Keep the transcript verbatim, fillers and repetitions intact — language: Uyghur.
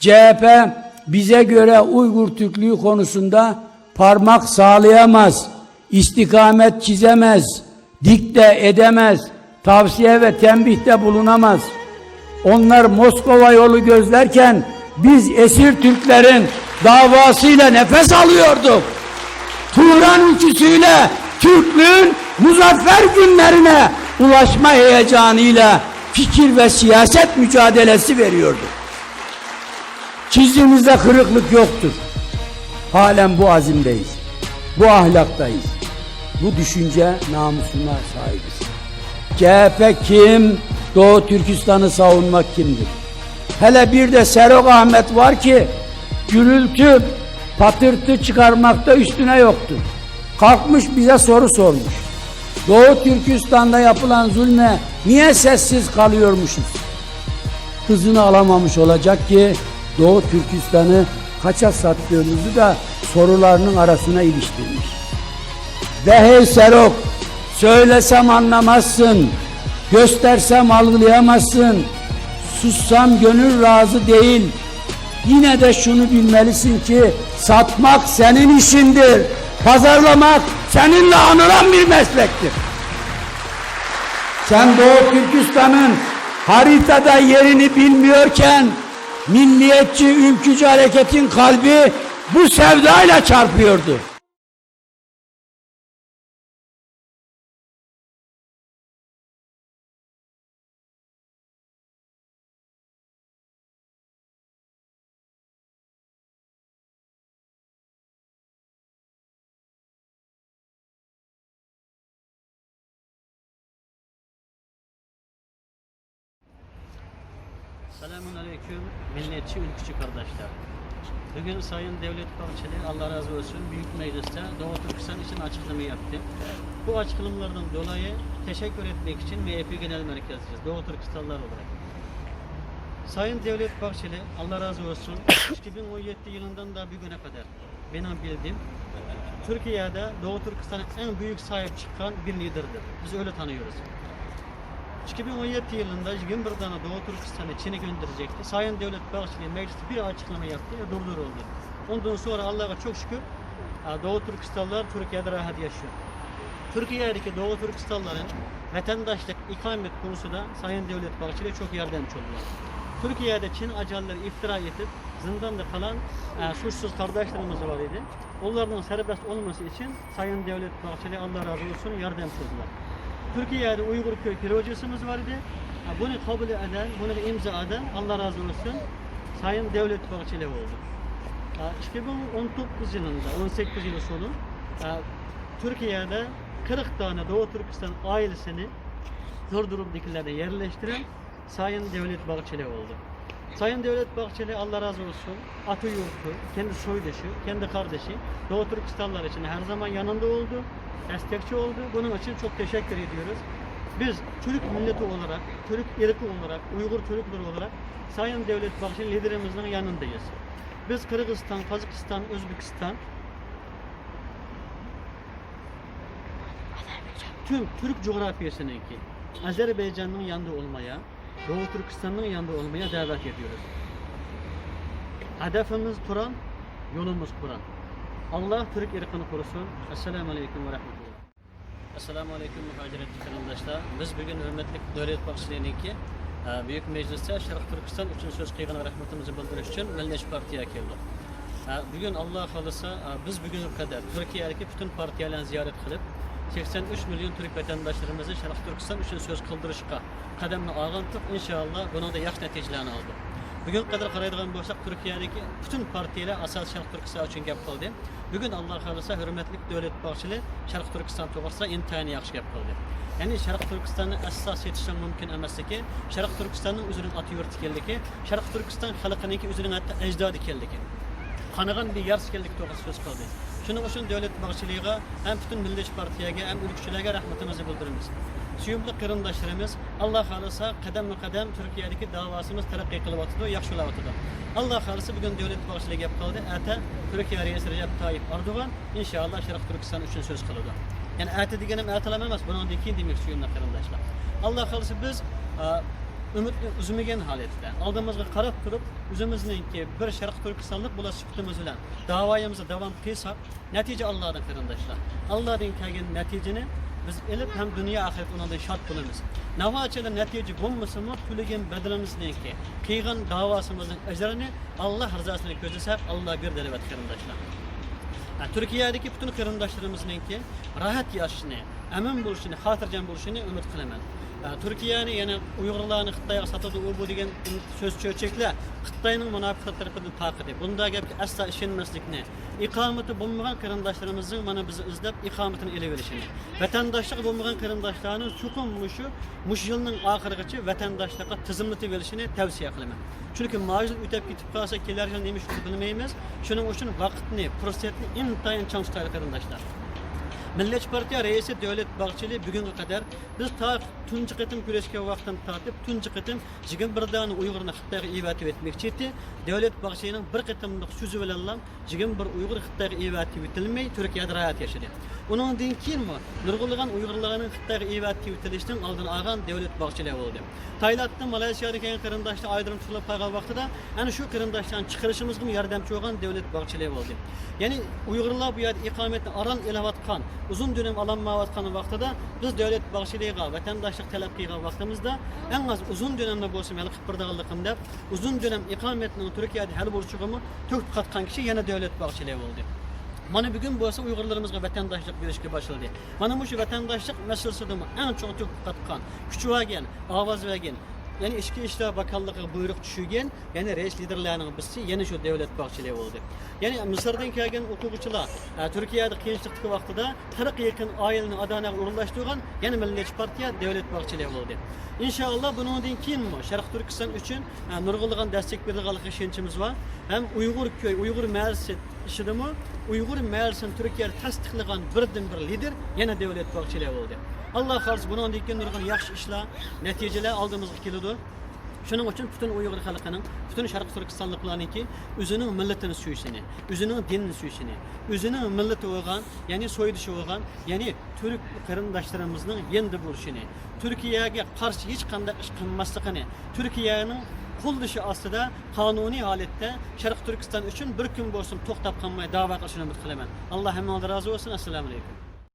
C H P bize göre Uygur Türklüğü konusunda parmak sallayamaz, istikamet çizemez, dikte edemez, tavsiye ve tembihte bulunamaz. Onlar Moskova yolu gözlerken biz esir Türklerin davasıyla nefes alıyorduk. Turan ülküsüyle Türklüğün muzaffer günlerine ulaşma heyecanıyla fikir ve siyaset mücadelesi veriyorduk. Çizdiğimizde kırıklık yoktur. Halen bu azimdeyiz. Bu ahlaktayız. Bu düşünce namusuna sahibiz. C H P kim? Doğu Türkistan'ı savunmak kimdir? Hele bir de Serok Ahmet var ki gürültü, patırtı çıkarmakta üstüne yoktur. Kalkmış bize soru sormuş. Doğu Türkistan'da yapılan zulme niye sessiz kalıyormuşuz? Hızını alamamış olacak ki Doğu Türkistan'ı kaça sattığımızı da sorularının arasına iliştirmiş. Ve hey Serok, söylesem anlamazsın, göstersem algılayamazsın, sussam gönül razı değil. Yine de şunu bilmelisin ki satmak senin işindir, pazarlamak seninle anılan bir meslektir. Sen Doğu Türkistan'ın haritada yerini bilmiyorken milliyetçi ülkücü hareketin kalbi bu sevdayla çarpıyordu. سالامۇن ئەلەيكۇم، مىللەتچى ئۈلكىچى قارداشلار. بۈگۈن سايىن دەۋلەت باغچىلى، ئاللا رازى بولسۇن، بۈيۈك مەجلىستە دوغۇ تۈركىستان ئۈچۈن ئاچىقلىما ياپتى. بۇ ئاچىقلىمىلاردىن دولايى تەشەككۈر ئېيتمەك ئۈچۈن مەيئەپى گېنەل مەركەزلىشىمىز، دوغۇ تۈركىستانلار ئولاراق. سايىن دەۋلەت باغچىلى، ئاللا رازى بولسۇن، ئىككى مىڭ ئون يەتتە يىلىندىن دا بۈگۈنە قەدەر مېنىڭ بىلدىم، تۈركىيەدە دوغۇ تۈركىستانغا ئەڭ بۈيۈك ساھىب چىققان بىر لىدېردۇر. بىز ئۆيلە تانىيورۇز. ئىككى مىڭ ئون يەتتە يىلىندا يىگىرمە بىر دانە دوغۇ تۈركىستاننى چېنىك ئۆندۈرجەكتى. سايىن دەۋلەت باغچىلى مەجلىستە بىر ئاچىقلىما ياپتى، دۇردۇرۇلدى. ئۇندىن سورا ئاللاغا چوك شۈكۈر، دوغۇ تۈركىستانلار تۈركىيەدە راھەت ياشىيور. تۈركىيەدىكى دوغۇ تۈركىستانلارنىڭ ۋەتەنداشلىق ئىقامەت كونۇسىدا سايىن دەۋلەت باغچىلى چوك ياردەمچى بولدى. تۈركىيەدە چىن ئاجانلار ئىفتىرا ئېتىپ، زىنداندا قالغان، ئە، سۇچسىز قارداشلىرىمىز بار ئىدى. ئۇلارنىڭ سەربەست بولمىسى ئۈچۈن سايىن دەۋلەت باغچىلى، ئاللا رازى بولسۇن، ياردەم قىلدىلار. تۈركىيەدە ئۇيغۇر كۆي پىروجىسىمىز بار ئىدى. ئە، بۇنى قوبۇل ئەدەن، بۇنى ئىمزا ئەدەن، ئاللا رازى بولسۇن، سايىن دەۋلەت باغچىلى بولدى. ئە، ئىككى مىڭ ئون توققۇز يىلىندا، ئون سەككىز يىل سونۇ، ئە، تۈركىيەدە قىرىق دانە دوغۇ تۈركىستان ئائىلىسىنى زور دۇرۇمدىكىلەرنى يەرلەشتۈرۈپ، سايىن دەۋلەت باغچىلى بولدى. سايىن دەۋلەت باغچىلى، ئاللا رازى بولسۇن، ئاتا يۇرتى، كەندى سويدىشى، كەندى قاردىشى، دوغۇ تۈركىستانلار ئۈچۈن ھەر زامان يانىندا بولدى، دەستەكچى بولدى. بۇنىڭ ئۈچۈن چوق تەشەككۈر ئېيتىيورۇز. بىز تۈرك مىللىتى ئولاراق، تۈرك ئىرقى ئولاراق، ئۇيغۇر تۈركلىرى ئولاراق سايىن دەۋلەت باغچىلى لىدېرىمىزنىڭ يانىندىمىز. بىز قىرغىزىستان، قازاقىستان، ئۆزبېكىستان، تۈم تۈرك جۇغراپىيەسىنىڭكى، ئەزەربەيجاننىڭ يانىدا ئولمايا، دوغۇ تۈركىستاننىڭ يانىدا ئولمايا دەۋەت ئېتىيورۇز. ھەدەفىمىز تۇران، يولىمىز قۇران. ئاللا تۈرك ئىرقىنى قۇرۇسۇن. ئەسسالامۇ ئەلەيكۇم ۋە رەھمەتۇللا. ئەسسالامۇ ئەلەيكۇم، مۇھاجىرەتلىك قېرىنداشلار. بىز بۈگۈن ھۆرمەتلىك دۆلەت باغچىلىنىڭكى، ئە، بۈيۈك مەجلىستە شەرقىي تۈركىستان ئۈچۈن سۆز قىلغىنىغا رەھمىتىمىزنى بىلدۈرۈش ئۈچۈن مىللەتچى پارتىيەگە كەلدۇق. ئە، بۈگۈن ئاللا خالىسا، ئە، بىز بۈگۈنگە قەدەر تۈركىيەدىكى پۈتۈن پارتىيەلەرنى زىيارەت قىلىپ، سەكسەن ئۈچ مىليون تۈرك ۋەتەنداشلىرىمىزنى شەرقىي تۈركىستان ئۈچۈن سۆز قىلدۇرۇشقا قەدەمنى ئالغانتۇق، ئىنشائاللا، بۇنىڭدا ياخشى نەتىجىلەرنى ئالدۇق. بۈگۈنگە قەدەر قارايدىغان بولساق، تۈركىيەدىكى پۈتۈن پارتىيەلەر ئاساسىي شەرقىي تۈركىستان ئۈچۈن گەپ قىلدى. بۈگۈن، ئاللا خالىسا، ھۆرمەتلىك دۆلەت باغچىلى شەرقىي تۈركىستان توغرىسىدا ئىنتايىن ياخشى گەپ قىلدى. يەنى، شەرقىي تۈركىستاننى ئەسلا سېتىشنىڭ مۇمكىن ئەمەسلىكى، شەرقىي تۈركىستاننىڭ ئۆزىنىڭ ئاتا يۇرتى ئىكەنلىكى، شەرقىي تۈركىستان خەلقىنىڭكى ئۆزىنىڭ ھەتتا ئەجدادى ئىكەنلىكى، قانىغان بىر يارىسى ئىكەنلىكى توغرىسىدا سۆز قىلدى. شۇنىڭ ئۈچۈن دۆلەت باغچىلىغا ھەم پۈتۈن مىللەتچى پارتىيەگە ھەم ئۆلكىچىلەرگە رەھمىتىمىزنى بىلدۈرىمىز. سۆيۈملۈك قېرىنداشلىرىمىز، ئاللا خالىسا، قەدەممۇ قەدەم تۈركىيەدىكى داۋاسىمىز تەرەققىي قىلىۋاتىدۇ، ياخشىلاۋاتىدۇ. ئاللا خالىسا، بۈگۈن دۆلەت باغچىلىرى گەپ قىلدى، ئەتە تۈركىيە رەئىسى رەجەپ تايىپ ئەردوغان، ئىنشائاللا، شەرقىي تۈركىستان ئۈچۈن سۆز قىلىدۇ. يەنى ئەتە دېگىنىم ئەتىلەم ئەمەس، بۇنىڭدىن كېيىن دېمەكچى، سۆيۈملۈك قېرىنداشلار. ئاللا خالىسا، بىز، ئا، ئۈمىدنى ئۈزمىگەن ھالەتتە، ئالدىمىزغا قاراپ تۇرۇپ، ئۆزىمىزنىڭكى بىر شەرقىي تۈركىستانلىق بولۇش سۈپىتىمىز بىلەن داۋايىمىزنى داۋام قىلساق، نەتىجە ئاللادىن، قېرىنداشلار. ئاللادىن كەلگەن نەتىجىنى بىز ئېلىپ، ھەم دۇنيا ئاخىرەت ئۇنىڭدىن شاد بولىمىز. ناۋاچىدا نەتىجە بولمىسىمۇ، تۆلىگەن بەدىلىمىزنىڭكى، قىلغان داۋاسىمىزنىڭ ئەجرىنى ئاللا رىزاسىنى كۆزلىسەك، ئاللا بېرىدۇ، ئەلۋەتتە، قېرىنداشلار. ھە، تۈركىيەدىكى پۈتۈن قېرىنداشلىرىمىزنىڭكى راھەت ياشىشىنى، ئەمىن بولۇشىنى، خاتىرجەم بولۇشىنى ئۈمىد قىلىمەن. ھە، تۈركىيەنى، يەنى ئۇيغۇرلارنى خىتايغا ساتىدۇ، ئۇ بۇ دېگەن سۆز چۆچەكلەر خىتاينىڭ مۇناپىقلىرى تەرىپىدىن تارقىدى. بۇنداق گەپكە ئەسلا ئىشەنمەسلىكنى، ئىقامىتى بولمىغان قېرىنداشلىرىمىزنىڭ مانا بىزنى ئىزدەپ ئىقامىتىنى ئېلىۋېلىشىنى، ۋەتەنداشلىقى بولمىغان قېرىنداشلارنىڭ چوقۇم مۇشۇ، مۇشۇ يىلنىڭ ئاخىرىغىچە ۋەتەنداشلىققا تىزىملىتىۋېلىشىنى تەۋسىيە قىلىمەن. چۈنكى ما يىل ئۆتۈپ كېتىپ قالسا، كېلەر يىل نېمە ئىش بولىدۇ بىلمەيمىز. شۇنىڭ ئۈچۈن ۋاقىتنى، پۇرسەتنى ئىنتايىن چىڭ تۇتايلى، قېرىنداشلار. مىللەتچى پارتىيە رەئىسى دۆلەت باغچىلى بۈگۈنگە قەدەر بىز تا تۇنجى قېتىم كۆرۈشكەن ۋاقىتتىن تارتىپ تۇنجى قېتىم يىگىرمە بىر دانە ئۇيغۇرنى خىتايغا ئېۋەتىۋەتمەكچى ئىدى. دۆلەت باغچىلىنىڭ بىر قېتىملىق سۆزى بىلەنلا يىگىرمە بىر ئۇيغۇر خىتايغا ئېۋەتىۋېتىلمەي، تۈركىيەدە راھەت ياشىدى. ئۇنىڭدىن كېيىنمۇ نۇرغۇنلىغان ئۇيغۇرلارنىڭ خىتايغا ئېۋەتىۋېتىلىشىنىڭ ئالدىنى ئالغان دۆلەت باغچىلى بولدى. تايلاندتىن، مالايسىيادىن كەلگەن قېرىنداشلار ئايرىم تۇتۇلۇپ قالغان ۋاقتىدا، ئەنە شۇ قېرىنداشلارنى چىقىرىشىمىزغىمۇ ياردەمچى بولغان دۆلەت باغچىلى بولدى. يەنى ئۇيغۇرلار بۇ يەردە ئىقامەتنى ئاران ئېلىۋاتقان، ئۇزۇن دۆلەم ئالالمايۋاتقان ۋاقتىدا، بىز دۆلەت باغچىلىغا ۋەتەنداشلىق تەلەپ قىلغان ۋاقتىمىزدا، ئەڭ ئاز ئۇزۇن دۆلەمنى بولسىمۇ ھەل قىلىپ بېرىدىغانلىقىم دەپ، ئۇزۇن دۆلەم ئىقامەتنىڭ تۈركىيەدە ھەل بولۇشىغىمۇ تۆھپە قاتقان كىشى يەنە دۆلەت باغچىلى بولدى. مانا بۈگۈن بولسا ئۇيغۇرلىرىمىزغا ۋەتەنداشلىق بېرىشكە باشلىدى. مانا مۇشۇ ۋەتەنداشلىق مەسىلىسىدىمۇ ئەڭ چوڭ تۆھپە قاتقان، كۈچ بەرگەن، ئاۋاز بەرگەن، يەنى ئىچكى ئىشلار باكانلىقىغا بۇيرۇق چۈشۈرگەن، يەنى رەئىس لىدېرلارنىڭ بىرسى يەنە شۇ دۆلەت باغچىلى بولدى. يەنى مىسىردىن كەلگەن ئوقۇغۇچىلار، ئە، تۈركىيەدە قىيىنچىلىقتىكى ۋاقتىدا قىرىققا يېقىن ئائىلىنى ئاتا-ئانىغا ئورۇنلاشتۇرغان يەنە مىللەتچى پارتىيە دۆلەت باغچىلى بولدى. ئىنشائاللا، بۇنىڭدىن كېيىنمۇ شەرقىي تۈركىستان ئۈچۈن، ئە، نۇرغۇنلىغان دەستەك بېرىدىغانلىقىغا ئىشەنچىمىز بار. ھەم ئۇيغۇر كۆي، ئۇيغۇر مەھەللىسى ئىچىدىمۇ ئۇيغۇر مەھەللىسىنى تۈركىيەدە تەستىقلىغان بىردىنبىر لىدېر يەنە دۆلەت باغچىلى بولدى. ئاللا خالىسا، بۇنىڭدىن كېيىن نۇرغۇن ياخشى ئىشلار، نەتىجىلەر ئالدىمىزغا كېلىدۇ. شۇنىڭ ئۈچۈن پۈتۈن ئۇيغۇر خەلقىنىڭ، پۈتۈن شەرقىي تۈركىستانلىقلارنىڭكى ئۆزىنىڭ مىللىتىنى سۆيۈشىنى، ئۆزىنىڭ دىنىنى سۆيۈشىنى، ئۆزىنىڭ مىللىتى بولغان، يەنى سويدىشى بولغان، يەنى تۈرك قېرىنداشلىرىمىزنىڭ يېنىدا بولۇشىنى، تۈركىيەگە قارشى ھېچقانداق ئىش قىلماسلىقىنى، تۈركىيەنىڭ قوللىشى ئاستىدا قانۇنىي ھالەتتە شەرقىي تۈركىستان ئۈچۈن بىر كۈن بولسىمۇ توختاپ قالماي داۋا قىلىشىنى ئۈمىد قىلىمەن. ئاللا ھەممىڭلاردىن رازى بولسۇن. ئەسسالامۇ ئەلەيكۇم.